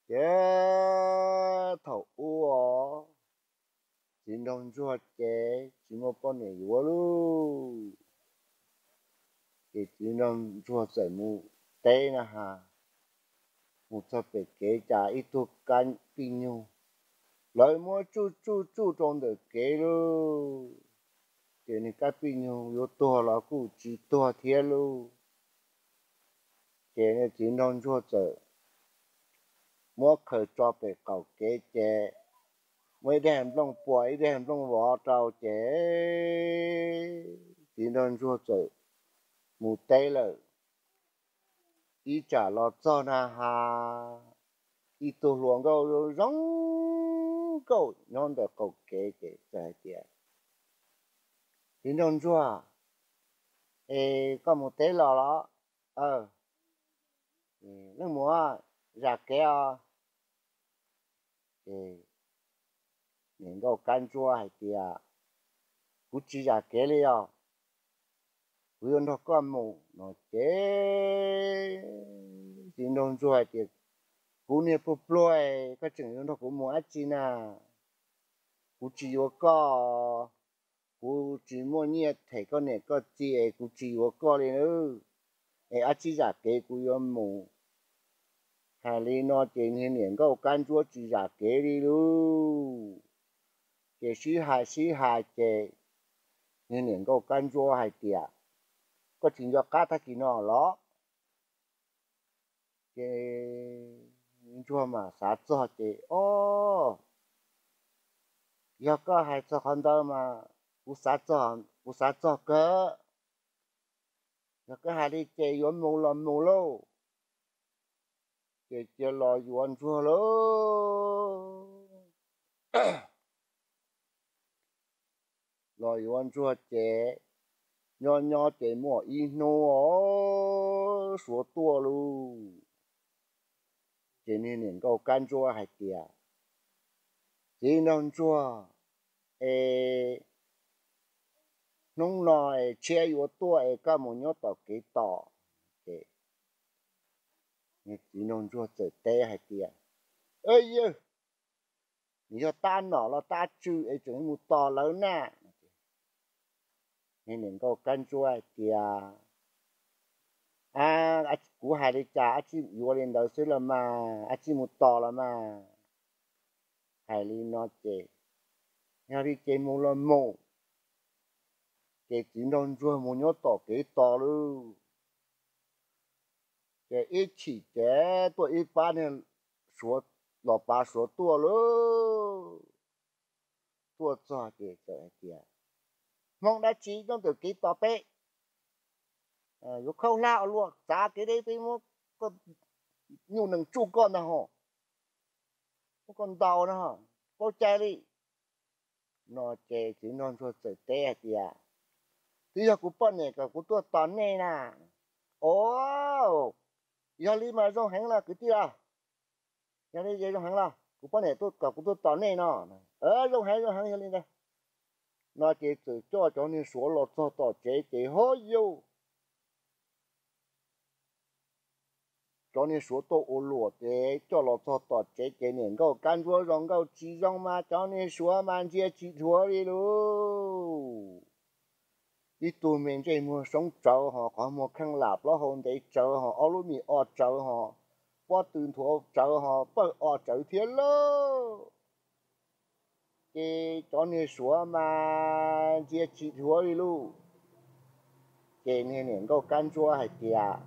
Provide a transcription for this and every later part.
Ces thaum ub os, txiv nraug ntsuag ces tsis muaj poj niam yuav lauj. Ces txiv nraug ntsuag txawm mus teb na has, mus txog pem kev cas ib tug kab pij nyug, lawv muab tsuj tsuj tsuj rau ntawm kev lauj. Ces nws kab pij nyug yuav tuag los kuj tsis tuag thiab lauj. Ces txiv nraug ntsuag txawm muab khaws tso pem qaum kev ces muaj ib daim nplooj puas ib daim nplooj vov rau ces txiv nraug ntsuag txawm mus teb lawm. Ib tsam los txog na has, ib tug hluas nkauj zoo nkauj nyob ntawm qaum kev ces txawm hais tias, Txiv nraug ntsuag, es koj mus teb los los? Leej muam, zam kev os. Ces niam nkauj kab ntsuab hais tias, Kuv tsis zam kev li os, kuv yuav nrog koj mus no ces txiv nraug ntsuag hais tias, Kuv niag pluag pluag, koj tseem yuav nrog kuv mus dab tsi na? Kuv tsis yuav koj, kuv tsis muaj nyiaj them koj niam koj txiv es kuv tsis yuav koj li nawb, es dab tsi zam kev kuv yuav mus. Hais li no ces niag niam nkauj kab ntsuab tsis zam kev li lauj. Ces sib hais sib hais ces niag niam nkauj kab ntsuab hais tias, Koj tsis nco qab tag kis no los? Ces ntsuag mas xav txog ces, O, yog koj hais txog qhov ntawd mas kuv xav txog, kuv xav txog kawg. Yog koj hais li ces yuav mus los mus lauj. Ces cia los yuav ntsuag lauj. Los yuav ntsuag ces nyob nyob ces muaj ib hnub suav tuaj lauj. Ces niag niam nkauj kab ntsuab hais tias, Txiv nraug ntsuag, es hnub no es tshiab yuav tuaj es koj mus nyob tom kev tos. Ces txiv nraug ntsuag txawm teb hais tias, Yawg, nws yog tab nom los tab tswv es tseem mus tos lawv na. Niag niam nkauj kab ntsuab hais tias, Kuv hais li cas dab tsi yuav li ntawd xwb los mas, dab tsi mus tos los mas. Hais li no ces, Yog li ces mus los mus. Ces txiv nraug ntsuag mus nyob tom kev tos lauj. Ces ib chim ces tuaj ib pab niag suav, los pav suav tuaj lauj. Tuaj txog ces txawm hais tias, Hmoob dab tsi nyob ntawm kev tos peb? Yuav khaub hlab ua luaj, txav kev deb peb muab koj nyuj nees tsuj koj ntag hos, muab koj ntaus na, paub cai li. No ces txiv nraug ntsuag txawm teb hais tias, Twb yog kuv poj niam kom kuv tuaj tos nej na. O, yog li mas zoo heev los kwv tij los. Yog li ces zoo heev los kuv poj niam kom kuv tuaj tos nej no. Zoo heev, zoo heev, yog li ntawd. No ces txawm coj cov niag suav los txog tom tsev ces ho yau, cov niag suav tuaj ua luam ces coj los txog tom tsev ces niam nkauj kab ntsuab zoo nkauj tsis zoo mas cov niag suav mas ntsia tsis dhuav li lauj. Ib tug me ntsej muag soob tsawv hos qhov muag kheej lam plaub hau ntev tsawv hos ob lub mis o tsawv hos pob tw nthuav tsawv hos pawg o tsawv thiab lauj. Ces cov niag suav mas ntsia tsis dhuav li lauj. Ces niag niam nkauj kab ntsuab hais tias,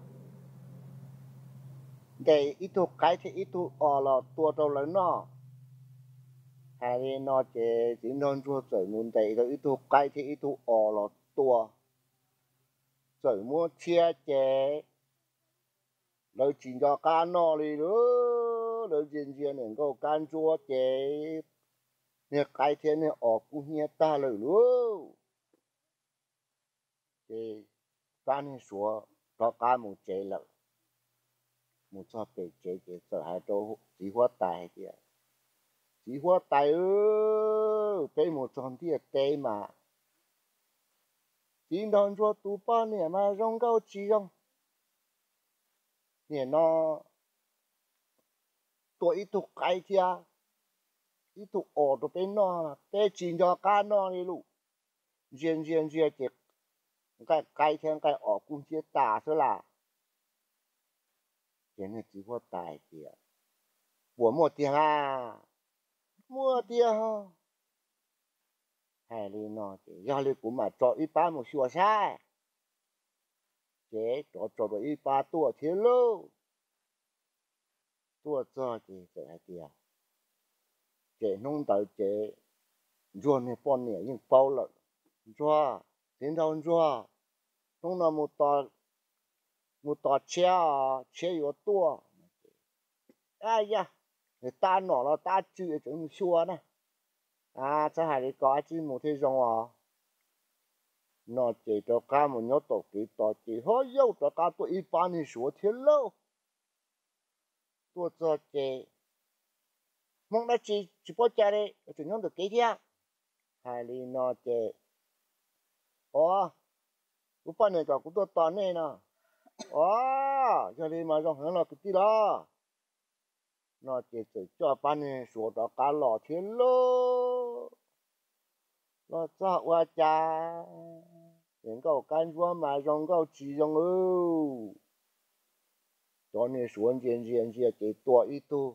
Ntes ib tug qaib thiab ib tug os los tua rau lawv noj. Hais li no ces txiv nraug ntsuag txawm mus ntes tau ib tug qaib thiab ib tug os los tua. Txawm muab tshiab ces lawv tsis nco qab noj li lauj. Lawv ntsia ntsia niam nkauj kab ntsuab ces niag qaib thiab niag os kub hnyiab tag lawm lauj. Ces pab niag suav rov qab mus tsev lawm. Mus txog pem tsev ces txawm hais rau txiv huab tais hais tias, Txiv huab tais, peb mus txog ntiaj teb mas txiv nraug ntsuag tus poj niam mas zoo nkauj tsis zoo. Nim no tua ib tug qaib thiab ib tug os rau peb noj, peb tsis nco qab noj li lauj. Ntsia ntsia ntsia ces nqaij qaib thiab nqaij os kuj nciab tas xwb las. Ces niag txiv huab tais tias, puas muaj tiag mas? Muaj tiag. Hais li no ces yog li kuv mam tso ib pab mus xyuas saib. Ces rov tso dua ib pab tuaj thiab lauj. Tuaj txog ces txawm hais tias, ces hnub ntawd ces Ntsuag niag poj niam yeej paub lawm. Ntsuag, txiv nraug Ntsuag, hnub no mus tos tshiab, tshiab yuav tuaj. Ab yaj, nws tab nom los tab tswv tseem mus xyuas na. Txhob hais li ko, ab tsis mus thiaj zoo os. No ces rov qab mus nyob tom kev tos ces ho yauj rov qab tuaj ib pab niag Suav thiab lauj. Tuaj txog ces, Hmoob dab tsi tsis paub cai li tseem nyob ntawm kev thiab? Hais li no ces, Os, kuv poj niam kom kuv tuaj tos nej no. Os, yog li mas zoo heev los kwv tij los. No ces txawm coj pab niag Suav rov qab los thiab lauj. Los txog ua cas ces nkauj kab ntsuab mas zoo nkauj tsis zoo lauj. Cov niag Suav ntsia ntsia ntsia ces tua ib tug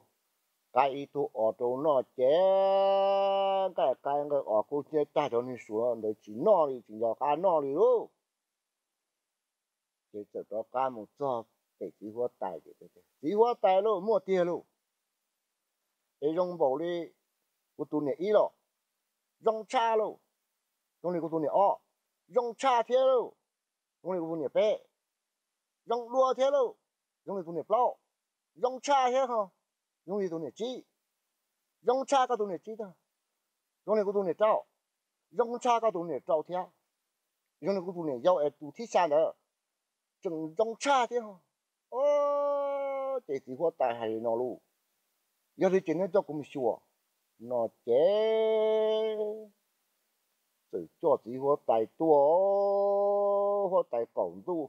qaib ib tug os rau noj ces nqaij qaib nqaij os kuj nciab tag, cov niag Suav ntawd tsis noj li, tsis nco qab noj li lauj. Ces txawm rov qab mus txog pem txiv huab tais ces, Txiv huab tais lauj, muaj tiag lauj. Es zoo npaum li kuv tus niam ib los? Zoo tshaj lauj. Zoo li kuv tus niam ob? Zoo tshaj thiab lauj. Zoo li kuv tus niam peb? Zoo dua thiab lauj. Zoo li tus niam plaub? Zoo tshaj thiab ho. Zoo li tus niam tsib? Zoo tshaj koj tus niam tsib thiab. Zoo li kuv tus niam rau? Zoo tshaj koj tus niam rau thiab. Zoo li kuv tus niam yau es tus thib xya ntawd, tseem zoo tshaj thiab ho. Ces txiv huab tais hais li no lauj, Yog li ces neb coj kuv mus xyuas. No ces txawm coj txiv huab tais tuaj, huab tais qaum ntuj.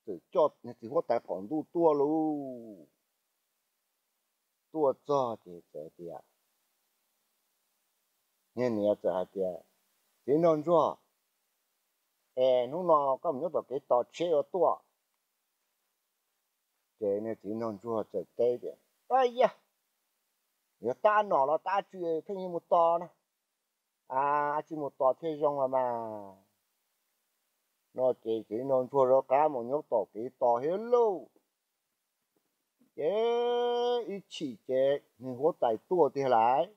Txawm coj txiv huab tais qaum ntuj tuaj lauj. Tuaj txog ces txawm hais tias, niag niam txawm hais tias, Txiv nraug Ntsuag, es hnub no koj mus nyob tom kev tos tshiab yuav tuaj. Ces niag txiv nraug Ntsuag txawm teb tias, Ab yaj, yuav tab nom los tab tswv pheej yuav mus tos na. Ab tsis mus tos thiaj zoo los mas. No ces txiv nraug Ntsuag rov qab mus nyob tom kev tos thiab lauj. Ces ib chim ces niag huab tais tuaj tiag lauj.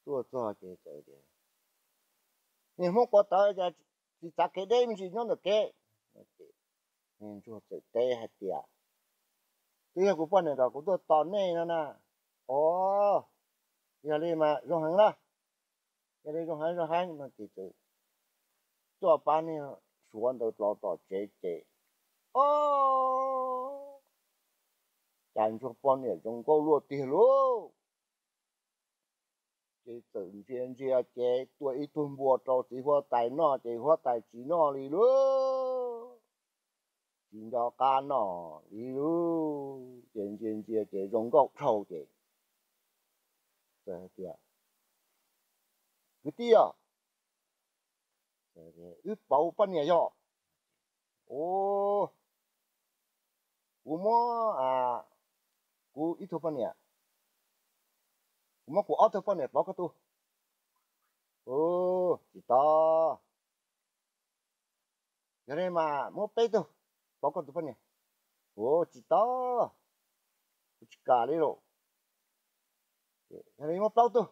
Tuaj txog ces txawm tias, Niag Hmoob quav tawv, cas tsis txav kev deb me ntsis nyob ntawm kev? Niag Ntsuag txawm teb hais tias, Twb yog kuv poj niam kom kuv tuaj tos nej no na. Os, yog li mas zoo heev na. Yog li zoo heev zoo heev no ces txawm coj pab niag Suav ntawd los tom tsev ces, Os, cas Ntsuag poj niam zoo nkauj luaj tiag lauj. Ces txawm ntsia ntsia ces tua ib tug npua rau txiv huab tais noj ces huab tais tsis noj li lauj. Tsis nco qab noj li lauj. Ces ntsia ntsia ces zoo nkauj dhau ces txawm hais tias, Kwv tij os, wb pauv poj niam yog? Kuv muab, kuv ib tug poj niam, kuv muab kuv ob tug poj niam pauv koj tug. Tsis tau. Yog li mas muab peb tug pauv koj tus poj niam. Tsis tau, kuv tsis kam li lauj. Yog li muab plaub tug.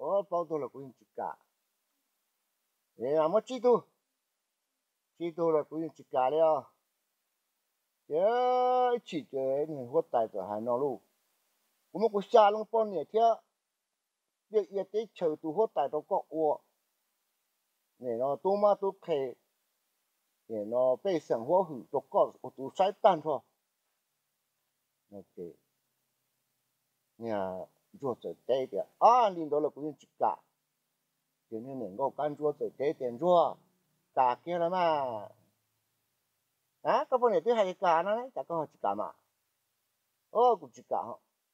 Plaub tug los kuv yeej tsis kam. Muab tsib tug, tsib tug los kuv yeej tsis kam li os. Ces ib chim ces niag huab tais txawm hais no lauj, Kuv muab kuv xya leej poj niam thiab tiaj ia teb chaws tus huab tais rau koj ua. Nim no tub mab tub qhe, nim no pej xeem huab hwm rau koj ua tus saib tag nrho. Niag Ntsuag txawm teb tias, Ab, li ntawd los kuv yeej tsis kam. Ces niag niam nkauj kab ntsuab txawm teb tias, Ntsuag, kam kiag los mas. A, koj poj niam twb hais tias kam no, cas koj ho tsis kam mas? Kuv tsis kam.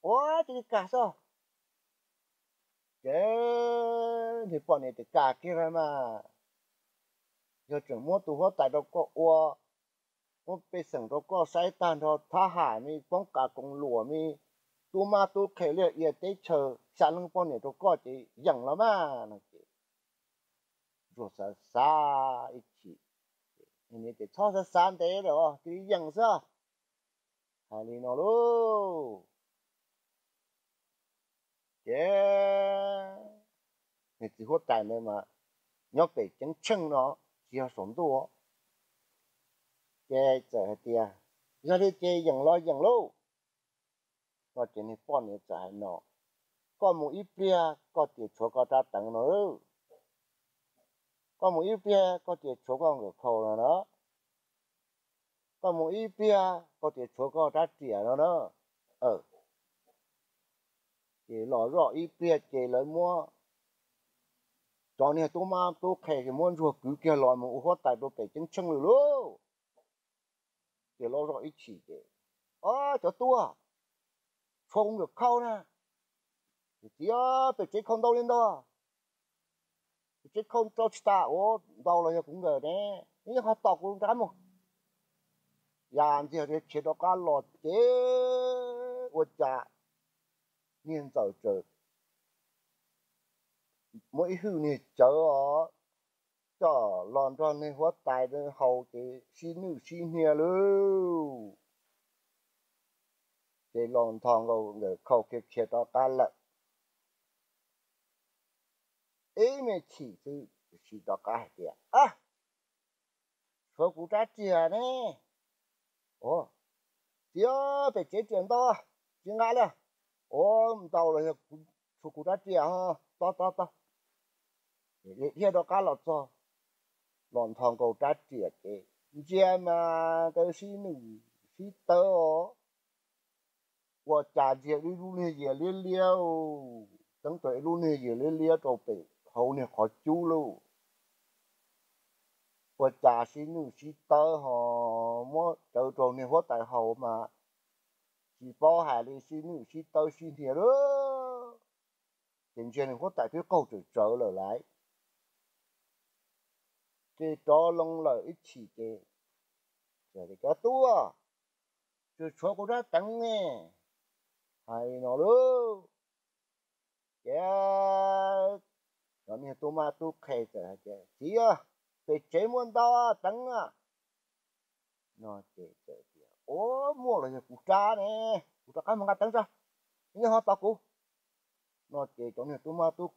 Ua, cia li kam xwb. Ces niag poj niam tias, Kam kiag los mas, yog tseem muab tus huab tais rau koj ua, muab pej xeem rau koj saib tag nrho, thab ham me, poob kas koos luam me, tub mab tub qhe liaj ia teb chaws, xya leej poj niam rau koj ces yeem los mas no ces Ntsuag xav xav ib chim, niam tias, Txhob xav xav ntev lawm, cia li yeem xwb. Hais li no lauj. Ces niag txiv huab tais ntawd mas nyob pem ceeb tsheej no, tsis yog saum ntuj, ces txawm hais tias, Yog li ces yeem los yeem lauj. No ces niag poj niam txawm hais no, Koj mus ib pliag koj tias tshuav koj rab teev no, koj mus ib pliag koj tias tshuav koj nkawm khau no na, koj mus ib pliag koj tias tshuav koj rab riam no na. Ces los zoj ib pliag ces lawv muab cov niag tub mab tub qhe ces muab Ntsuag kwv kiag los mus ua huab tais rau pem ceeb tsheej lawm lauj. Ces los zoj ib chim ces, Cov tub, tshuav kuv nkawm khau na. Txiv, pem tsev khau ntau li ntag, pem tsev khau rau tsis tas, ua ntau los yog kuv nkawm ne, neb ho tos kuv rov qab mus. Ya ntxiag khiav rov qab los ces ua cas niag ntxawm txawm muab ib hwj niag cawv os, coj los nrog niag huab tais haus ces sib nwj sib hnia lauj. Ces los nthos nkaus nkawm khau khiav khiav rov qab lawm. Ib me chim xwb sim rov qab hais tias, Tshuav kuv rab riam ne. Txiv, pem tsev riam ntau, tsis nqa li. Ua ntau los yog tshuav kuv rab riam, tos tos tos. Thiaj rov qab los txog, los nthos nkaus rab riam ces ntsia mas nkawd sib nwj sib tawb os. Ua cas ntsia ib lub niag yias liab liab, teeb rau ib lub niag yias liab liab rau pem hauv niag qhov cub lauj. Ua cas sib nwj sib tawb ho muab cawv rau niag huab tais haus mas tsis paub hais li, sib nwj sib tawb sib hnia lauj. Ces ntsia niag huab tais twb qaug tsawm tsawv lawm lauj. Ces rov loo lawm ib chim ces, Cov tub, tseem tshuav kuv rab teev ne. Hais li no lauj. Ces cov niag tub mab tub qhe txawm hais tias, Txiv, pem tsev muaj ntau teev a. No ces txawm tias, Ua, muaj los yog kuv rab ne, kuv rov qab mus nqa teev tso, neb ho tos kuv. No ces cov niag tub mab tub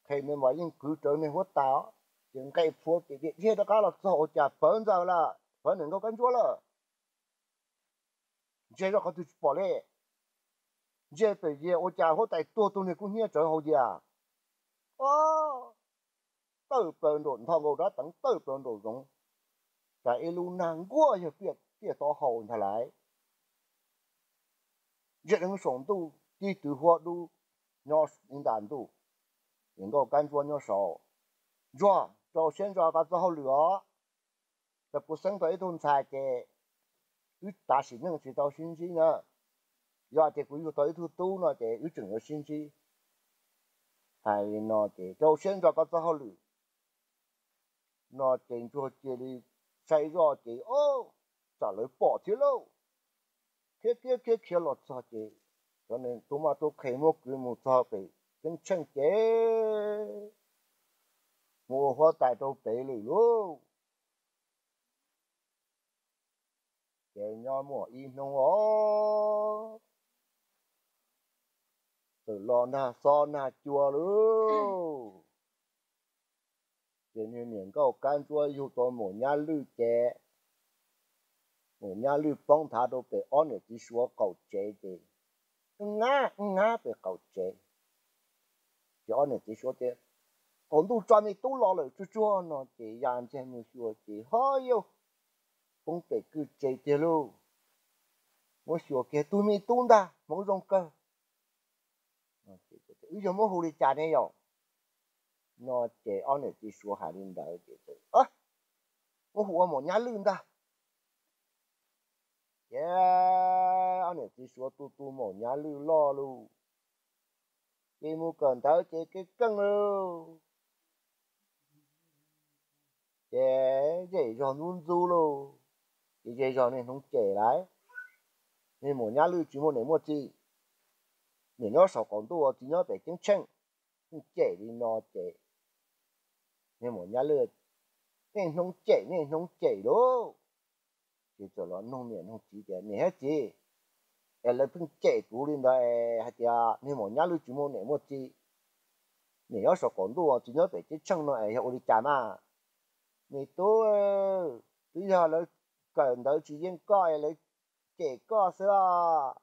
qhe me mas yeej kwv rawv niag huab tais os, ces nqe plhuav ces dhia rov qab los txog ua cas pawv ntxaws lawm, pawv niam nkauj kab ntsuab lawm. Ntsia zoj qhov twg tsis pom li. Ntsia pem yias ua cas huab tais tuag tus niag kub hnyiab tsawv hauv yias. Tawm plaws nraum, nthos nkaus rab teev tawm plaws nraum zoov, cas ib lub nag nkuaj yog tiaj tod hau ntag lauj. Ntsia dheev saum ntuj tib tw huab dub nyob li ntas ntuj, niam nkauj kab ntsuab nyob saud. Ntsuag, rau siab ntso koj txoj hauj lwm os. Thaum kuv xeeb tau ib tug ntxhais ces wb tav sim neej tsis tau sib ntsib na. Yog tias kuv yug tau ib tug tub no ces wb tseem yuav sib ntsib. Hais li no ces rau siab ntso koj txoj hauj lwm. No ces Ntsuag cia li saib zoj ces, o, tsam lawv pom thiab lauj. Khiav khiav khiav khiav los txog ces cov niag tub mab tub qhe muab kwv mus txog pem ceeb tsheej ces mus ua huab tais rau pem lawm lauj. Ces nyob muaj ib hnub os, txawm los nag xob nag cua lauj. Ces niag niam nkauj kab ntsuab yug tau maum nyab lwj ces maum nyab lwj poob nthav rau pem ob niam txiv suav qaum tsev ces, ngab ngab pem qaum tsev. Ces ob niam txiv suav tias, qaum ntuj tso me tub los lawm tsuag tsuag no ces ya ntxiag mus xyuas ces ho yog poob pem kwj tse tiag lauj. Muab xyuas kiag tus me tub ntag, hmoov zoo kawg. Wb yog muab hu li cas ne yom? No ces ob niam txiv suav hais li ntawd ces, muab hu ua maum nyab lwj ntag. Ces ob niam txiv Suav tu tu maum nyab lwj loj lug, ces mus kawm ntawv ces keeb keej lug, ces zej zog ntxub ntxub lug, ces zej zog niaj hnub cem lawm. Niag maum nyab lwj tsis muaj niam muaj txiv, niam nyob saum qaum ntuj, txiv nyob pem ceeb tsheej, pheej cem li no ces niag maum nyab lwj niaj hnub cem niaj hnub cem lug. Ces txawm los nug niam nug txiv tias, niam thiab txiv, es lawv pheej cem kuv li ntawd es hais tias niag maum nyab lwj tsis muaj niam muaj txiv, niam nyob saum qaum ntuj, txiv nyob pem ceeb tsheej no es yog ua li cas mas? Me tub, twb yog lawv kawm ntawv tsis yeej koj es lawv cem koj xwb os.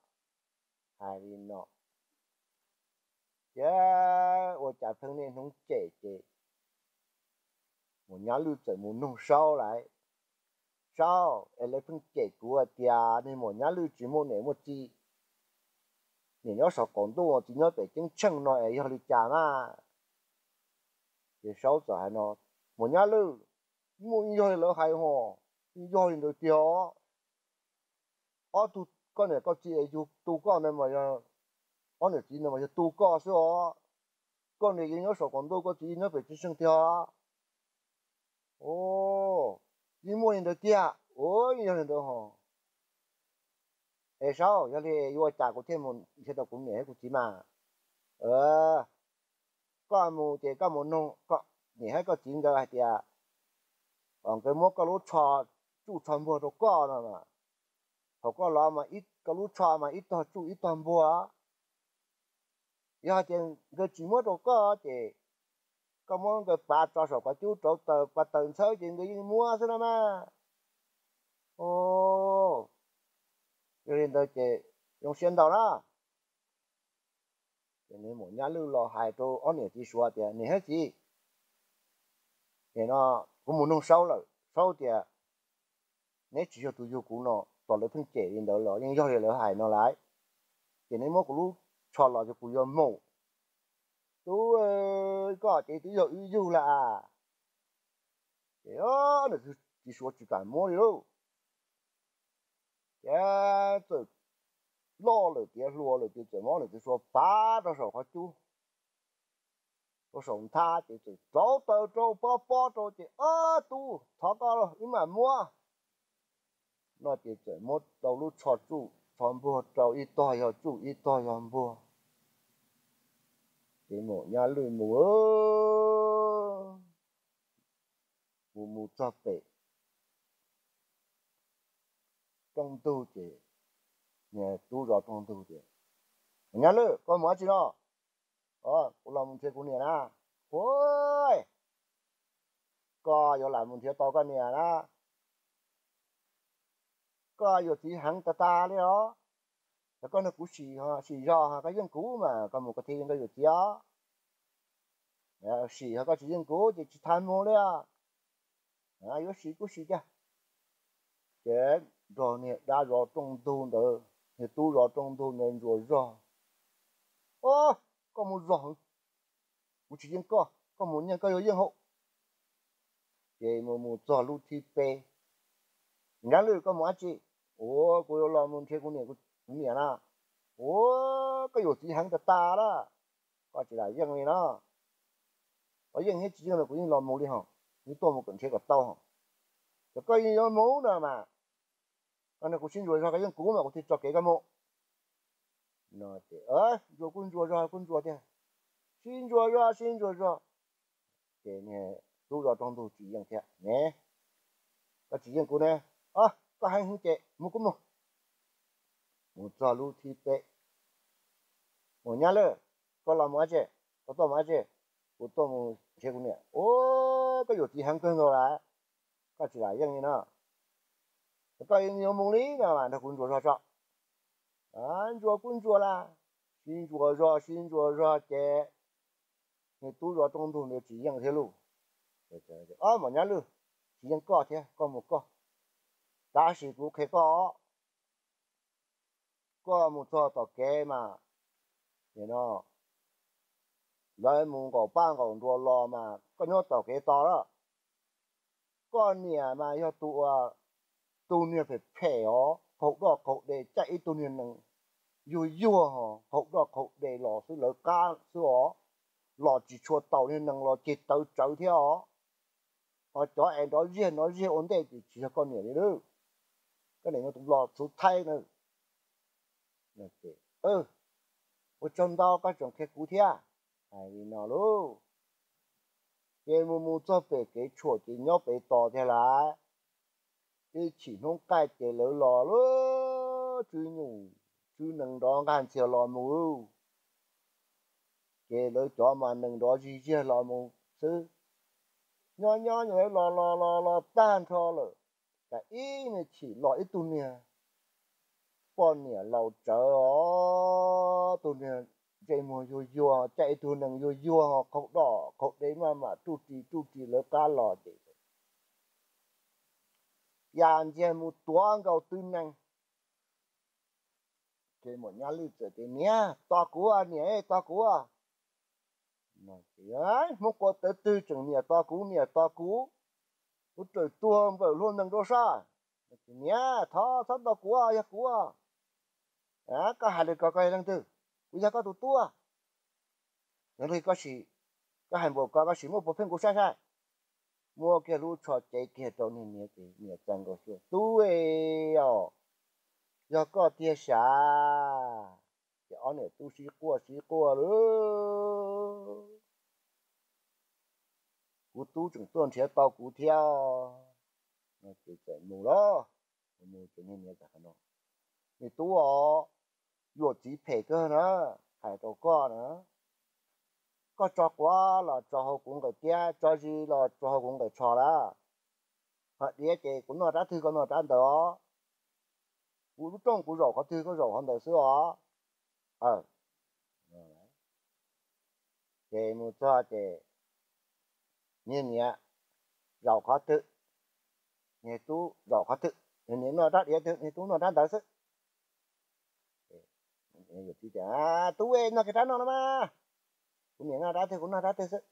Hais li no thiab ua cas pheej niaj hnub cem ces maum nyab lwj txawm mus nug Saub lawm, Saub, es lawv pheej cem kuv hais tias niag maum nyab lwj tsis muaj niam muaj txiv, niam nyob saum qaum ntuj, txiv nyob pem ceeb tsheej no es yog li cas mas? Ces Saub txawm hais no, maum nyab lwj, muaj yog li lawv hais hos, yog li ntawd tiag os. Ob tug, koj niam koj txiv yug tu koj ntawd mas, ob niam txiv ntawd mas yog tu koj xwb os. Koj niam yeej nyob saum qaum ntuj, koj txiv yeej nyob pem ceeb tsheej tiag. Yeej muaj li ntawd tiag, ua yog li ntawd hos. Es Saub, yog li yuav ua cas kuv thiaj mus nrhiav tau kuv niam thiab kuv txiv mas? Koj mus ces koj mus nug niam thiab koj txiv nkawd hais tias nkawd muab koj lub tsho tsuj tsho npuag rau koj no mas, thaum koj los mas koj lub tsho mas ib tog tsuj ib tog npuag. Yog hais tias nkawd tsis muab rau koj ces koj muab nkawd pav tso saum qhov cub rauv taws, pav taws ntxhawb ces nkawd yeej muab xwb no mas. Yog li ntawd ces zoo siab ntau na. Ces niag maum nyab lwj los hais rau ob niam txiv suav tias, niam thiab txiv, nim no kuv mus nug Saub lawm, Saub tias neb tsis yog tus yug kuv no, tos lawv pheej cem li ntawd los yeej yog li lawv hais no lawm, ces neb muab kuv lub tsho los ces kuv yuav mus. Tub, koj ces twb yog wb yug lawm. Ces niam txiv suav tsis kam muab li lauj. Ces txawm loj lawm tiav hluas lawm ces txawm muab niam txiv suav pav rau saum qhov cub, rau saum nthab ces txawm rauv taws rau pob pob rau ces, ob tub, thov koj los wb mam muab no ces txawm muab rau lub tsho tsuj tsho npuag rau ib tog yog tsuj ib tog yog npuag. Ces maum nyab lwj mus, mus mus txog pem rooj ntug ces niag tub zov rooj ntug tias, maum nyab lwj, koj mus dab tsi no? Kuv los mus nrhiav kuv niam na. Ua, koj yuav lam mus nrhiav tau koj niam na? Koj yuam txiv heev tas tas li os. Yog koj nrog kuv sim zog, koj yeej kuv mas koj mus koj thiaj yeej koj yuam txiv os. Sim ho koj tsis yeej kuv ces tsis tas mus li os. Yuav sim kuj sim tiag. Ces nrog niag dab zov rooj ntug ntawd, niag tub zov rooj ntug ntawd ntsuas zog. Os, koj mus zog heev, kuv tsis yeej koj, koj mus nyiaj koj yuav yeej hauv. Ces mus mus txog lub thib peb, nyab lwj, koj mus dab tsi? Ua, kuv yuav los mus nrhiav kuv niam, kuv niam na. Ua, koj yuam txiv heev tas tas lawm, koj tsis lam yeej li no. Koj yeej thiab tsis yeej los kuv yeej los mus li hos, yeej tuaj mus kom nrhiav kom tau hos. Ces koj yeej yuav mus no mas, koj nrog kuv sib ntsuas zog, koj yeej kuv mas kuv thiaj tso kev koj mus. No ces ntsuas kuj ntsuas zog kuj ntsuas tiag, sib ntsuas zog sib ntsuas zog. Ces niag tub zov rooj ntug tsis yeej thiab ne, koj tsis yeej kuv ne, koj heev heev ces mus kuj mus. Mus txog lub thib peb, mus nyab lwj, koj los mus dab tsi? Koj tuaj mus dab tsi? Kuv tuaj mus nrhiav kuv niam. Ua, koj yuam txiv heev kawg nkaus lawm, koj tsis lam yeej li no. Koj yuav mus li no mas nrog kuv ntsuas zog tso. Ntsuas kuj ntsuas lawm, sib ntsuas zog sib ntsuas zog ces niag tub zov rooj ntug ntawd tsis yeej thiab lauj. Os, maum nyab lwj, tsis yeej koj thiab, koj mus koj. Tab sis kuv qhia koj, koj mus txog tom kev mas, no, lawv mus nqaum paj nqaum nruas los mas koj nyob tom kev tos lawm. Koj niam mas yog tus, tus niag phem phem os, qaug doj qaug de caij ib tug niag nees yuag yuag, qhaum doj qhaum de los xwb, lawv qab xwb os, los tsis tshua taus, niag nees los ceg tawv tsawv thiab os. Ho cov es nrov ziag nrov ziag ua ntej ces tsis yog koj niam li lawm, koj niam yog tus los txhuv thaib na. Ua tsaug ntau koj tseem qhia kuv thiab. Hais li no lauj, ces mus mus txog pem kev tshuam ces nyob pem tos thiab lawm. Ib chim hnub qaij ces lawv los lub tswb nyuj tswb nees nrov nqaj ntxhias los mus. Ces lawv cov mas nees nrov zig ziag los mus xwb. Nyob nyob nyob los los los los tag nrho lawm, cas ib me chim los ib tug niag poj niam laus tsawv os, tus niag ntsej muag yuag yuag, caij ib tug nees yuag yuag, qhaum doj qhaum de maj mam ruj ris ruj ris lawv qab los ces ya ntxiag mus tuav nkaus tw nees. Ces Maum Nyaj Lwj txawm tias, niam tos kuv, niam tos kuv. Hmoob qua tawv twg tseem niam tos kuv, niam tos kuv, kuv raws tuag nplawm hlua nees rau sab. Niam, thov txhob tos kuv, yog kuv. Koj hais li ko koj yog leej twg? Kuv yog koj tus tub. Yog li koj sim, koj hais npaum ko koj sim muab puas pheej kuv saib saib. Muab kiag lub tsho cev kiag rau niag niam ces niam txais nkaus xyuas, tub os, yog koj tiag sav. Ces ob niam tub sib quaj sib quaj lawm, kuv tub tseem tuaj nrhiav tau kuv thiab. Ces txawm mus lawm, mus ces niag niam, niag tub os, yuam txiv phem kawg na, hais rau koj na, koj tso quav los tso hauv kuv nqawm tiab, tso zis los tso hauv kuv nqawm tsho lawm. Ho diav ces kuv noj rab twg koj noj rab ntawd os. Kuv lub rooj kuv zaum qhov twg koj zaum qhov ntawd xwb os. Ces mus txog ces niag niam zaum qhov twg, niag tub zaum qhov twg, niag niam noj rab diav twg niag tub noj rab ntawd xwb. Tub, noj kiag rab noj no mas, kuv niam noj rab twg kuv noj rab twg xwb.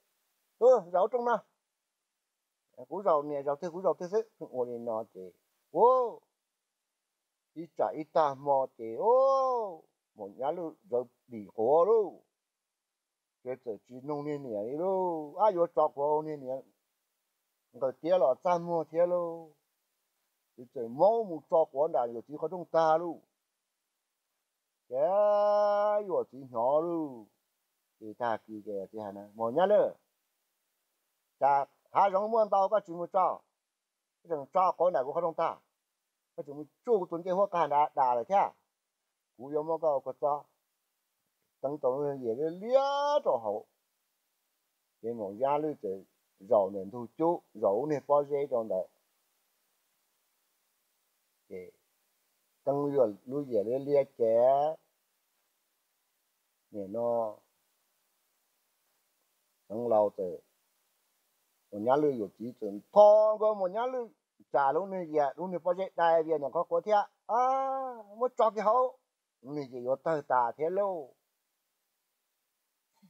Tub, zaum rooj no, kuv zaum niam zaum twg kuv zaum twg xwb. Ua li no ces, ua, ib tsam ib tag hmo ces, Maum Nyaj Lwj zawv dim quav lauj. Ces txawm tsis noog niag niam li lauj, ab, yuav tso quav niag niam nqawm tiab los txaj muag thiab lauj. Ces txawm maub mus tso quav nram yawm txiv qhov rooj tag lauj. Ces yawm txiv hnov lauj. Ces tag kis ces txiv hais, Maum Nyaj Lwj, cas hav zoov muaj ntau koj tsis mus tso, koj tseem tso quav nram kuv qhov rooj tag, koj tseem mus tsuj kuv tus ncej huab qag nrad das lawm thiab. Kuv yuav muab koj ua kua txob. Teeb tau lub yias liab liab rau hauv. Ces Maum Nyaj Lwj txawm zaum ntawm ntug cub, zaum lub niag pob zeb rau ntawd. Ces teeb lub yias liab liab ces nim no Xeev Laus txawm, Maum Nyaj Lwj yawm txiv txawm ntho nkaus Maum Nyaj Lwj tsam lub niag yias, lub niag pob zeb dai vias ntawm qhov quav thiab, muab tso kiag hauv, lub niag yias yuav tawg tas thiab lauj.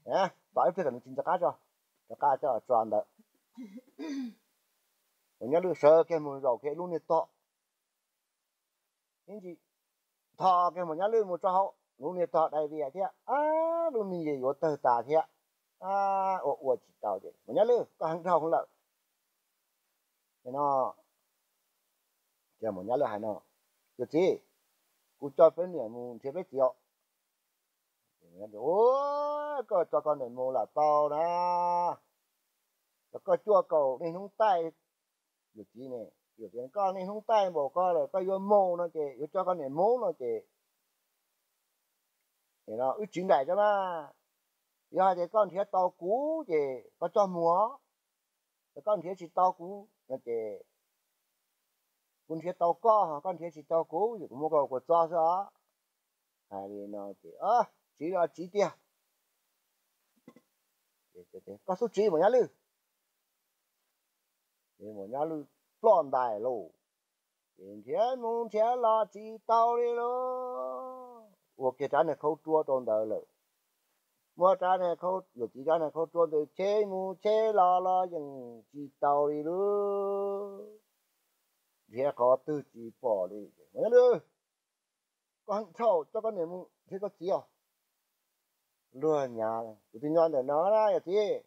Tos ib pliag kom nws tsis nco qab tso, rov qab coj tso ntawd. Maum Nyaj Lwj sawv kiag mus zaum kiag lub niag tog, ib ntsis ntho kiag Maum Nyaj Lwj mus tso hauv, lub niag tog dai vias thiab, lub niag yias yuav tawg tas thiab. Ua ua tsis tau ces, Maum Nyaj Lwj, koj heev dhau lawm. No, ces Maum Nyaj Lwj hais no, yawm txiv, kuv coj peb niam mus nrhiav peb txiv os. Koj coj koj niam mus lam tau na, koj cuaj kaum niaj hnub taij, yawm txiv ne, yawm txiv, koj niaj hnub taij npaum ko lawm koj yuav mus no ces yuav coj koj niam mus no ces, wb tsiv nraim tso mas. Yog hais tias koj nrhiav tau kuv ces koj coj mus, yog koj nrhiav tsis tau kuv no ces, kuv nrhiav tau koj, koj nrhiav tsis tau kuv ces kuv muab koj ua kua txob xwb os. Hais li no ces, tsiv los tsiv tiag. Koj xub tsiv Maum Nyaj Lwj. Ces Maum Nyaj Lwj ploj ntais lauj. Ces nrhiav mus nrhiav los tsis tau li lauj. Ua kiag rab niag khaub ruab rau ntawd lawm. Muab rab niag, yawm txiv rab niag khaub ruab ntawd cheb mus cheb los los yeej tsis tau li lauj. Nrhiav qhov twg tsis pom li. Maum Nyaj Lwj, koj heev dhau, coj koj niam mus Thiab koj txiv os, luag nyav, kuv twb nyob ntawm no na yawm txiv,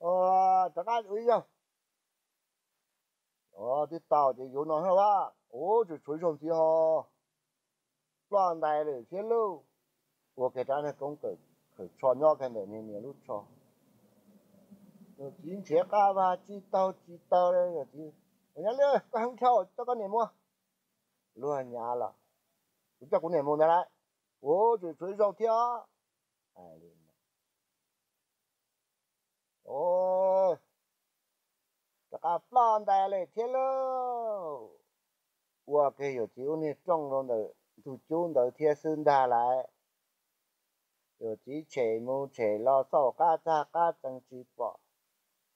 rov qab ua ib zaug. Twb tau ces yuav no hab, ua tseem tshuav ib zaug ntxiv ho, ploj ntais lawm thiab lauj. Ua kiag rab niag koob khawm tsho nyob kiag ntawm niag niam lub tsho. Yawm txiv nrhiav qab vag tsis tau tsis tau li, yawm txiv, ua nyob li koj heev dhau, coj koj niam mus. Luag nyav los, kuv coj kuv niam mus ntag lauj, ua tseem tshuav ib zaug thiab. Rov qab ploj ntais lawm thiab lauj. Ua kiag yawm txiv ua niag rooj rau ntawm ntug cub ntawd thiab xwb ntag lauj. Yawm txiv tshem mus tshem los xauj qab txag qab txee tsis pom.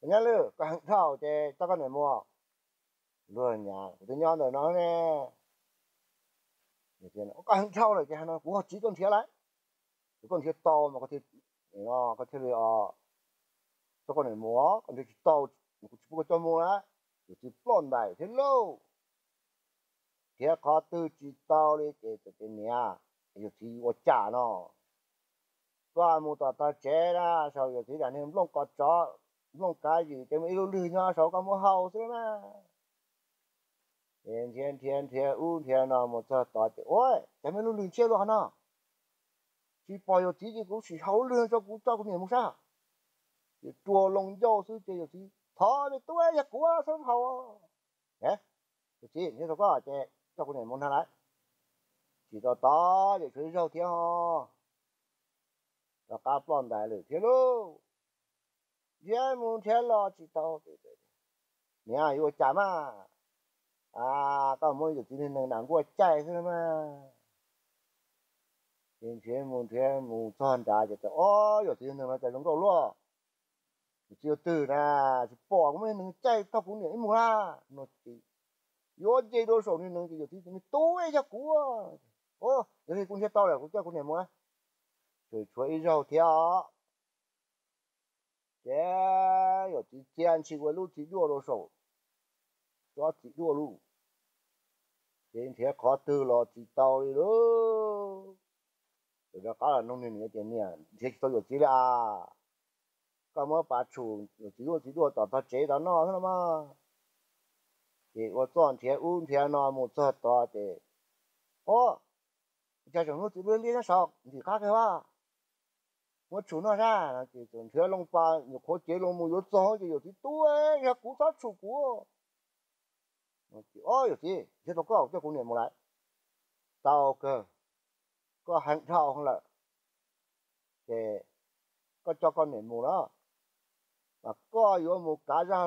Ua nyob li koj heev dhau ces coj koj niam mus. Luag nyav, kuv twb nyob ntawm no ne. Koj heev dhau lawm ces no kuv ho tsiv koj nrhiav lauj. Ces koj nrhiav tau mas koj thiaj li, koj thiaj li coj koj niam mus, koj nrhiav tsis tau, kuv tsis pub koj coj mus na. Yawm txiv ploj ntais thiab lauj. Nrhiav qhov twg tsis tau li ces txawm tias niam, yawm txiv ua cas no, koj mus tom tog tsev na, saum yawm txiv daim niag nplooj kos tsov, nplooj kav ywm ces muaj ib lub lwg nyob saud, koj muab hau xwb na. Ces nrhiav nrhiav nrhiav ub nrhiav no mus txog tod ces, ua cas muaj ib lub lwg ntshiab luaj qhov no. Tsis pom yawm txiv ces kuv sim hau lub lwg tso, kuv coj kuv niam mus saib. Ces rua loo ncauj xwb ces yawm txiv, thov me tub, yog kuv, txhob hau. Yawm txiv, nrhiav tau koj ces coj kuv niam mus ntag lauj. Tsis tau tod ces tshuav ib zaug thiab ho, rov qab ploj ntais lawm thiab lauj. Nrhiav mus nrhiav los tsis tau. Niam, yuav ua cas mas, koj muab yawm txiv niag nees nram nkuaj caij xwb mas. Ces nrhiav mus nrhiav mus txog nrad ces, o, yawm txiv niag nees no cas zoo nkauj luaj. Yawm txiv ua twg na, tsis pom, kuv muab nees caij tau kuv niam ib mus na. No ces yuav nce dua saum niag nees ces yawm txiv tias, me tub, yog kuv, yog li kuv nrhiav tau lawm kuv coj kuv niam mus na. Tseem tshuav ib zaug thiab os. Ces yawm txiv txia ntshis ua lub txiv duaj rau saum, tsob txiv duaj lauj. Ces nrhiav qhov twg los tsis tau li lauj. Ces rov qab los nug niag niam tias, niam, nrhiav tsis tau yawm txiv li as, koj muab pas tshum yawm txiv lub txiv duaj tom tog tsev tod noj xwb los mas. Ces ua txuj nrhiav ub nrhiav no mus txog tod ces, o, cas tseem muaj txiv duaj liab nyob saud ntim qab kawg as, muab tshum noj sab. Ces txawm nrhiav loo pas nyuam qhuav cev loo mus yuav txog ces yawm txiv, tub, yog kuv, txhob tshum kuv. O, yawm txiv, nrhiav tau koj, coj kuv niam mus lawm. Tau kawg, koj heev dhau lawm, ces koj coj koj niam mus na, mas koj yuav mus kav zaj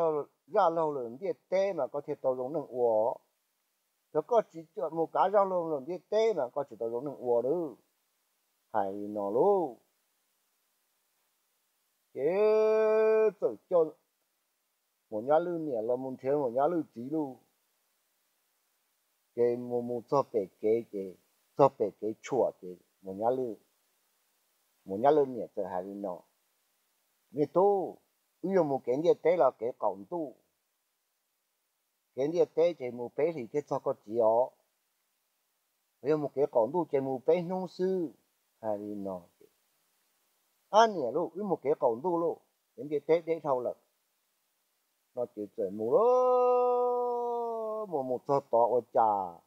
laug lawm ntiaj teb mas koj thiaj tau zoo neej ua. Yog koj tsis mus kav zaj laug lawm ntiaj teb mas koj tsis tau zoo neej ua lauj. Hais li no lauj, ces txawm coj Maum Nyab Lwj niam los mus nrhiav Maum Nyab Lwj txiv lauj. Ces mus mus txog pem kev ces, txog pem kev tshuam ces Maum Nyab Lwj, Maum Nyab Lwj niam txawm hais li no, me tub, wb yuav mus kev ntiaj teb los kev qaum ntuj? Kev ntiaj teb ces mus peb hlis thiaj txog koj txiv os. Yog mus kev qaum ntuj ces mus peb hnub xwb. Hais li no ces, ab niam lauj, wb mus kev qaum ntuj lauj, kev ntiaj teb deb dhau lawm. No ces txawm mus lauj, mus mus txog tod ua cas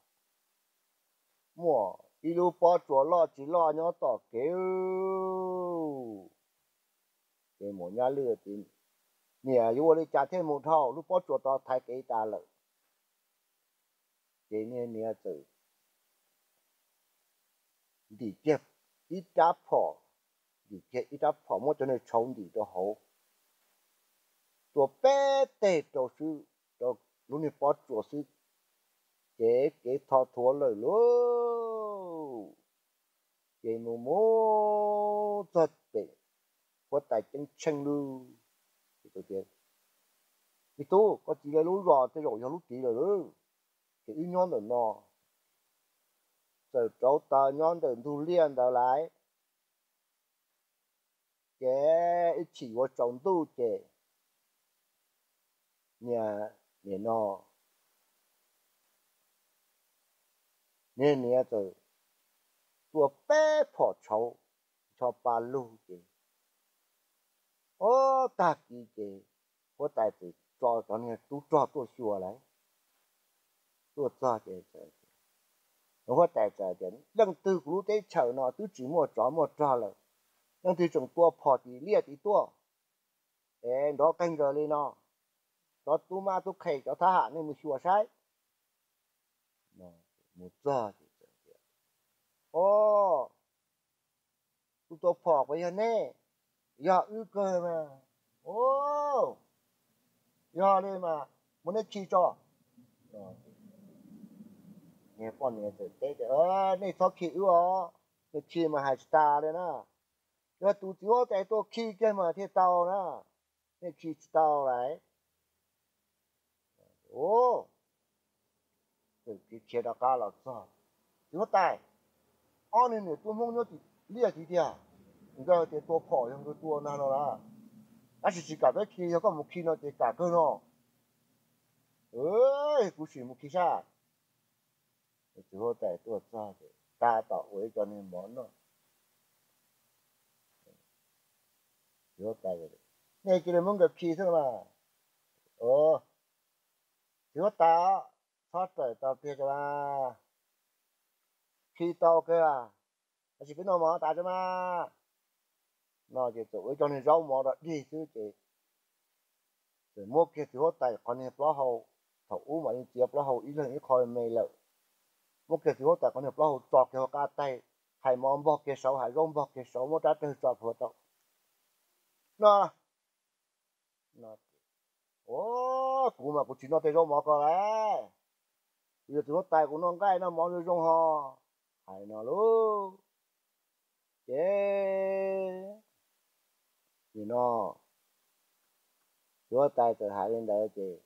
muaj ib lub pob tsuas loj tsis loj nyob tom kev. Ces Maum Nyab Lwj tias, niam, yuav ua li cas thiaj mus dhau, lub pob tsuas tod thaiv kev tas lawm. Ces niag niam txawm ntim kiag ib rab phom, ntim kiag ib rab phom muab cov niag tshauv ntim rau hauv, tua peb teg rau xwb, rau lub niag pob tsuas xwb, ces kev tho thuav lawm lauj. Ces mus mus txog pem huab tais ceeb tsheej lauj. Me tub, koj txiv lawv lub zos tej zaum yog lub tid lawm lauj, ces wb nyob ntawm no. Txawm rauv taws nyob ntawm ntug liaj ntawd lawm. Ces ib chim yuav tsaus ntuj ces niag, niam no, niag niam txawm tua peb phom tshauv, ncho pa lug ces, o, tag kis ces huab tais txawm tso cov niag tub rog tuaj xyuas lawm. Tuaj txog ces huab tais txawm tias, leej twg kuv lub teb chaws no twb tsis muaj tsov muaj rog lawm, leej twg tseem tua phom tim liaj tim tuaj es nrov qeeg nkaus li no, cov tub mab tub qhe cov thab ham nej mus xyuas saib. Mus txog ces, o, tus tua phom puas yog nej? Yog wb kawg mas. O, yog li mas muab neb khi tso. Niag poj niam txawm teb tias, nej txhob khi wb os, nws khi mas hais tsis tas li na. Yog tus txiv huab tais tuaj khi kiag mas thiaj tau na, nej khi tsis tau lawm. Txawm khiav rov qab los txog, txiv huab tais, ob niag niam tub Hmoob nyob tim liaj tid tiag, nkawd tias tua phom yog nkawd tua ntag no las, tab sis tsis kam peb khi, yog koj mus khi no ces kam kawg no. Kuv sim mus khi saib. Txiv huab tais tuaj txog ces tab tom ua ib co niag mov noj. Txiv huab tais, nej cia li muab nkawd khi xwb mas. Txiv huab tais, txhob rawm tau tiag, khi tau kawg, tab sis peb noj mov tas tso mas. No ces txawm ua ib co niag zaub mov rau dig xwb ces txawm muab kiag txiv huab tais qhov niag plaub hau, thaum ub mas yeej txiav plaub hau ib leeg ib qho me lawm, muab kiag txiv huab tais qhov niag plaub hau tso kiag hauv qab taig, hais mov npog kiag saud, hais zaub npog kiag saud, muab rab rawg tso plhuav rau. No, o, kuv mas kuv tsis noj tej zaub mov ko lawm, kuv yog txiv huab tais kuv noj nqaij noj mov zoo zoo ho. Hais no lauj, ces nim no txiv huab tais txawm hais li ntawd ces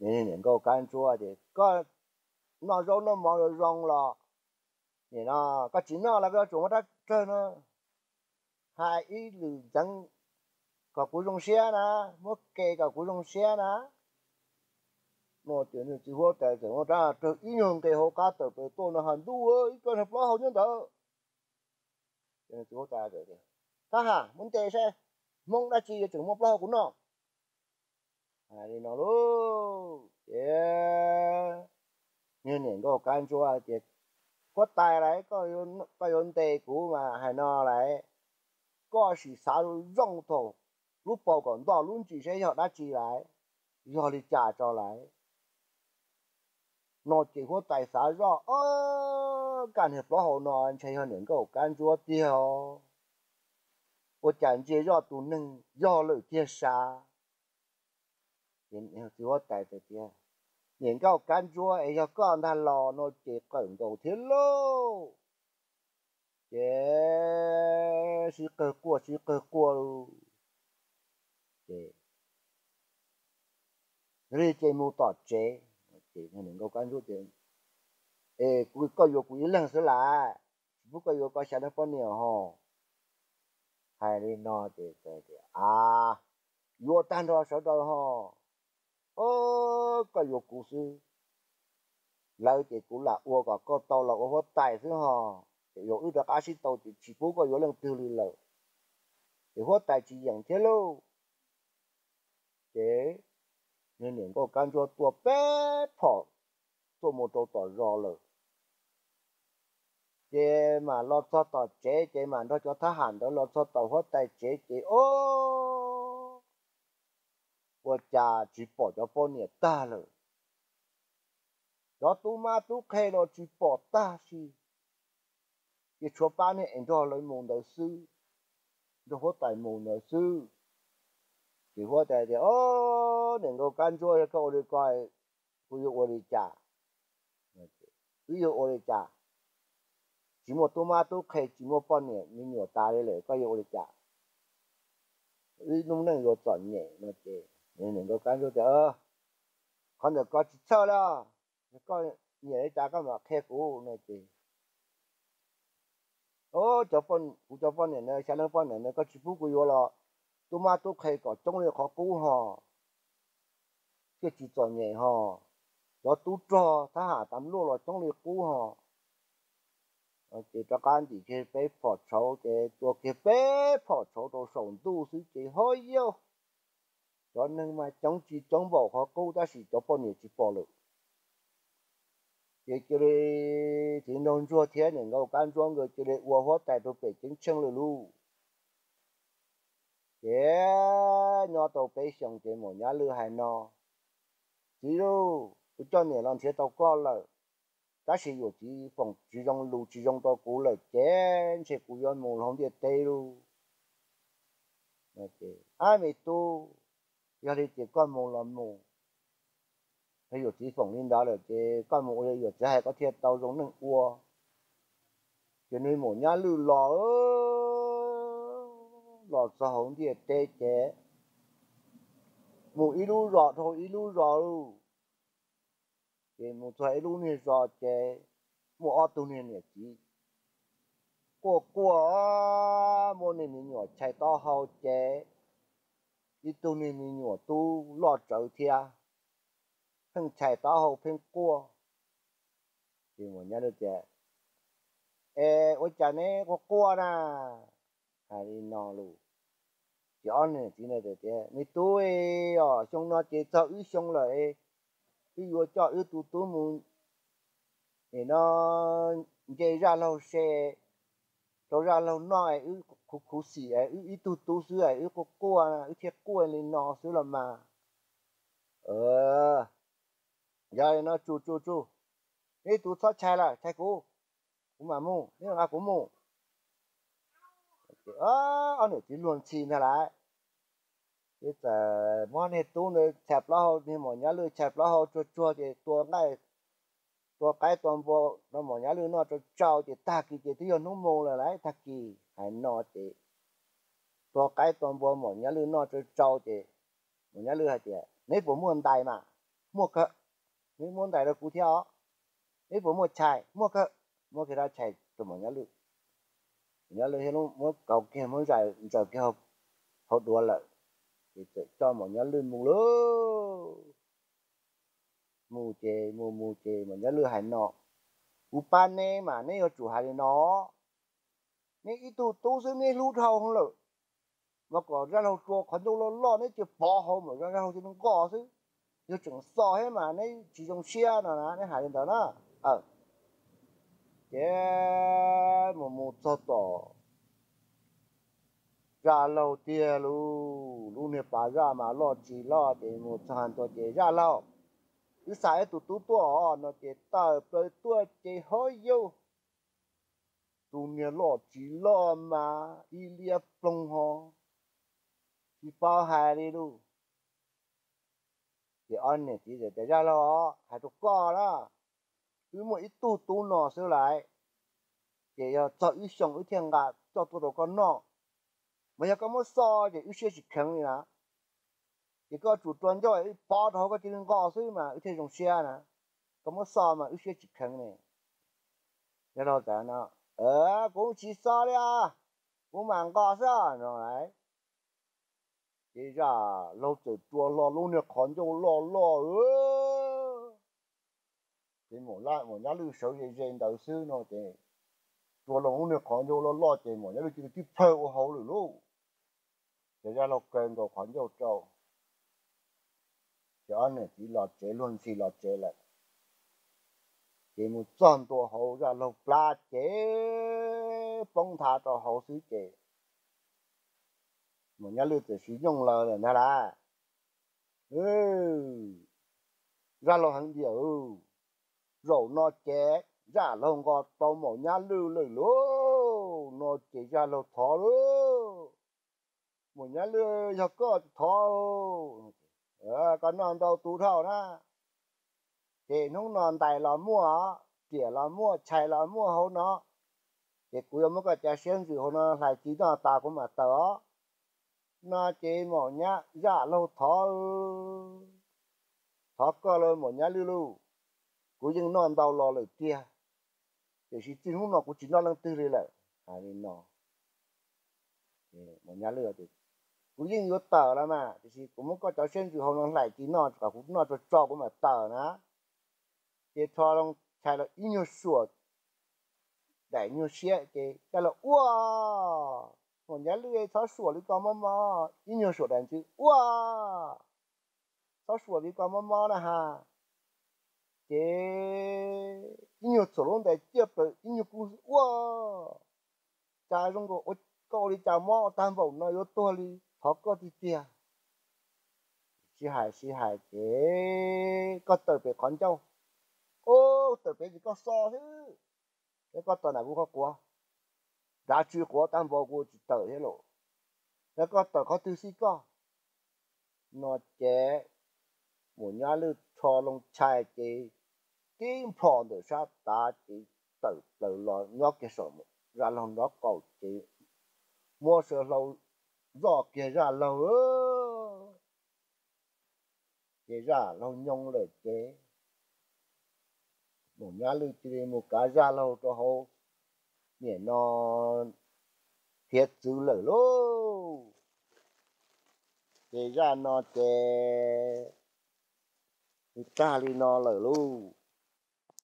niam nkauj kab ntsuab tias, koj noj zaub noj mov zoo zoo los nim no koj tsis noj los koj yuav tsum muab rab rawg no hais ib lwm ntxeev kom kuv zoo siab na, muab ke kom kuv zoo siab na. No ces niag txiv huab tais txawm muab rab rawg ib nyuag nqes hauv qab tawm plaws tuaj no, has ntuj, ib co niag plaub hau nyob ntawd. Ces txiv huab tais tias, thab ham, muab ntes saib, Hmoob dab tsi yuav tseem muaj plaub hau kuv noj. Hais li no lauj, ces niag niam nkauj kab ntsuab tias, huab tais lauj, koj yuav ntes kuv mas hais no lauj, koj sim xav zoo zoo thaum lub paus kom ntog lub ntsis saib yog dab tsi lauj, yog li cas tso lauj. No ces huab tais xav zoj, o, kaj niag plaub hau no ntshe yog niam nkauj kab ntsuab tiag os, ua cas ntsia zoj tus neeg yog lawm tiag sav. Ces txiv huab tais tias, niam nkauj kab ntsuab es yog koj ntag los, no ces qawm nkaus thiab lauj. Ces sib qawg quaj sib qawg quaj lauj, ces li ces mus tom tsev. Ces niam nkauj kab ntsuab tias, es koj yuav kuv ib leeg xwb lauj, tsis pub koj yuav koj xya leej poj niam ho. Hais li no ces, a, yuav tag nrho sawv daws ho, o, koj yuav kuv xwb, lawv ces kuv lam ua kom koj tau los ua huab tais xwb ho, ces yog wb rov qab sib tau ces tsis pub koj yuav leej twg li lawm. Ces huab tais tsis yeem thiab lauj. Ces niag niam nkauj kab ntsuab tua peb phom tuaj mus rau tom zos lawm. Ces mam los txog tom tsev ces mam nrog cov thab ham ntawd los txog tom huab tais tsev ces, o, ua cas tsis pom cov poj niam tag lawm. Cov tub mab tub qhe los tsis pom tag si, ces tshuav pab niag es nrog lawv mus ntawd xwb, nrog huab tais mus ntawd xwb. Ces huab tais tias, o, niam nkauj kab ntsuab, yog koj ua li ko, kuv yuav ua li cas? Wb yuav ua li cas? Tsis muaj tub mab tub qhe, tsis muaj poj niam me nyuam tas li lawm, koj yuav ua li cas? Wb lub neej yuav txom nyem no ces niam nkauj kab ntsuab tias, qhov ntawd koj tsis txhawj li, yog koj nyiam li cas koj mam qhia kuv no ces, o, kuv cov poj niam na, xya leej poj niam na, koj tsis pub kuv yuav los tub mab tub qhe kom coob li qhov qub ho, thiaj tsis txom nyem ho. Cov tub rog thab ham tas luaj los coob li qub ho. Ces rov qab ntim kiag peb phom tshauv ces tua kiag peb phom tshauv rau saum ntuj xwb ces ho yau, cov neeg mas coob tsis coob npaum qhov qub tab sis cov poj niam tsis pom lawm. Ces cia li txiv nraug ntsuag thiab niam nkauj kab ntsuab nkawd cia li ua huab tais rau pem ceeb tsheej lawm lauj. Ces nyob tau peb xyoos ces maum nyab lwj hais no, txiv lauj, kuv coj niam los nrhiav tau koj lawm, tab sis yuam txiv foom tsis zoo lus tsis zoo rau kuv lawm ces ntshe kuv yuav mus hauv ntiaj teb lauj. Ab me tub, yog li ces koj mus los mus, yog yuam txiv foom li ntawd lawm ces koj mus ua li yuam txiv hais koj thiaj tau zoo neej ua. Ces nws maum nyab lwj los, los txog hauv ntiaj teb ces mus ib lub zos dhau ib lub zos lauj. Ces mus txog ib lub niag zos ces muaj ob tug niag niam txiv quaj quaj, muaj niag me nyuam chais taub hau ces ib tug niag me nyuam tub loj tsawv thiab, pheej chais taub hau pheej quaj. Ces maum nyab lwj tias, es ua cas neb quaj quaj na? Hais li no lauj. Ces ob niam txiv no tias, me tub os, xyoo no ces txog wb xyoo lawm, wb yuav coj wb tus tub mus, no, nce zaj laug se rau zaj laug noj es wb khuv khuv xim es wb ib tug tub xwb es wb quaj quaj, wb thiaj quaj li no xwb los mas. Yog li no tsuj tsuj tsuj, neb tus txhob chais lawm, chais kuv, kuv mam mus, neb nqa kuv mus. Ob niam txiv luag ntxhi ntag lauj. Ces txawm muab niag tub ntawd chais plaub hau, niag maum nyab lwj chais plaub hau tsuag tsuag ces tua nqaij, tua qaib tua npua rau maum nyab lwj noj tsau tsau ces tag kis ces twb yog hnub mus lawm lauj, tag kis hais no ces tua qaib tua npua maum nyab lwj noj tsau tsau ces maum nyab lwj hais tias, neb puas muaj ntais mas? Muaj kawg. Neb muab ntais rau kuv thiab os. Neb puas muaj chais? Muaj kawg. Muab kiag rab chais rau maum nyab lwj. Maum nyab lwj thiaj muab kaus kiag muab ntsaws kiag hauv duav lawm. Ces txawm coj maum nyab lwj mus lauj. Mus ces mus mus ces maum nyab lwj hais no, kuv pab neb mas neb yuav tsum hais li no, neb ib tug tub xwb neb hlub dhau lawm, mas kom zaj laug tua qhov ncauj loj loj neb cia pov hauv mas zaj laug cia li nqos xwb. Yog tseem xo thiab mas neb tsis zoo siab no na, neb hais li ntawd na. Ces mus mus txog tom zaj laug tiag lauj, lub niag pas zaj mas loj tsis loj ces mus txog ntua ces, zaj laug, wb xa ib tug tub tuaj os no ces tawm plaws tuaj ces ho yau, tus niag loj tsis loj mas ib liab ploog ho tsis paub hais li lauj. Ces ob niam txiv tias, zaj laug, hais rau koj na, wb muaj ib tug tub no xwb lauj, ces yog txog wb xyoo wb thiaj nqa coj tuaj rau koj noj, mas yog koj muab xo ces wb siab tsis kheev li na. Ces koj tsum tua ncauj wb pov rau hauv koj cia li nqos xwb mas wb thiaj zoo siab na. Koj muab xo mas wb siab tsis kheev ne. Zaj laug tias no, kuv tsis xo li os, kuv mam nqos xwb no lauj. Ces zaj laug txawm rua hlo lub niag qhov ncauj loj loj, ces maum nyab lwj sawv ze ze ntawd xwb no ces rua hlo lub niag qhov ncauj loj loj ces maum nyab lwj cia li tib plhaw ua hauv lawm lauj. Ces zaj laug kaw nkaus qhov ncauj rau, ces ob niam txiv los tsev luag ntxhi los tsev lawm. Ces mus txog ntua hauv zaj laug plab ces poob nthav rau hauv xwb ces maum nyab lwj txawm siv nyooj laws lawm ntag lauj. Zaj laug heev tiag, zaum no ces zaj laug nqos tau maum nyab lwj lawm lauj, no ces zaj laug thov lauj. Maum nyab lwj, yog koj thov, koj noj ntau tus dhau na, ces hnub no ntais los muaj, riam los muaj, chais los muaj hauv no, ces kuv yuav muab koj cov siab ntsws hauv no hlais ci noj tas kuv mam tawm os. No ces maum nyab, zaj laug thov, thov koj lauj maum nyab lwj lauj, kuv yeej noj ntau los lawm tiag, tiam sis txij hnub no kuv tsis noj leej twg li lawm. Hais li no, maum nyab lwj, kuv yeej yuav tawm los mas, tiam sis kuv muab koj cov siab ntsws hauv no hlais ci noj kom kuv noj tso tso kuv mam tawm na. Ces rho loo chais los ib nyuag suam, daim nyuag siab ces coj los ua. Maum Nyaj Lwj, txhob suam li ko mob mob. Ib nyuag suam daim ntsws ua, txhob suam li ko mob mob na ha. Ces ib nyuag txhuam lub ntais ciaj plaws ib nyuag kub ua. Cas zoo nkaus koj ua li cas mob tag npaum no yuav tuag li, thov koj tiag tiag. Sib hais sib hais ces koj tawm pem qhov ncauj. Ub, tawm pem ces koj xo xwb. Yog koj tawm nram kuv qhov quav, nrad tsw quav tag npaum kuv tsis tawm thiab los. Yog koj tawm qhov twg xij koj. No ces Maum Nyaj Lwj rho loo chais ces tib nplho ntawm sab tav ces tawm plaws los nyob kiag saum zaj laug nraub qaum ces muab saw hlau zoj kiag zaj laug. Ces zaj laug nyoog lawm ces Maum Nyaj Lwj cia li mus kav zaj laug rau hauv niam no hiav txwv lawm lauj. Ces zaj no ces tag li no lawm lauj.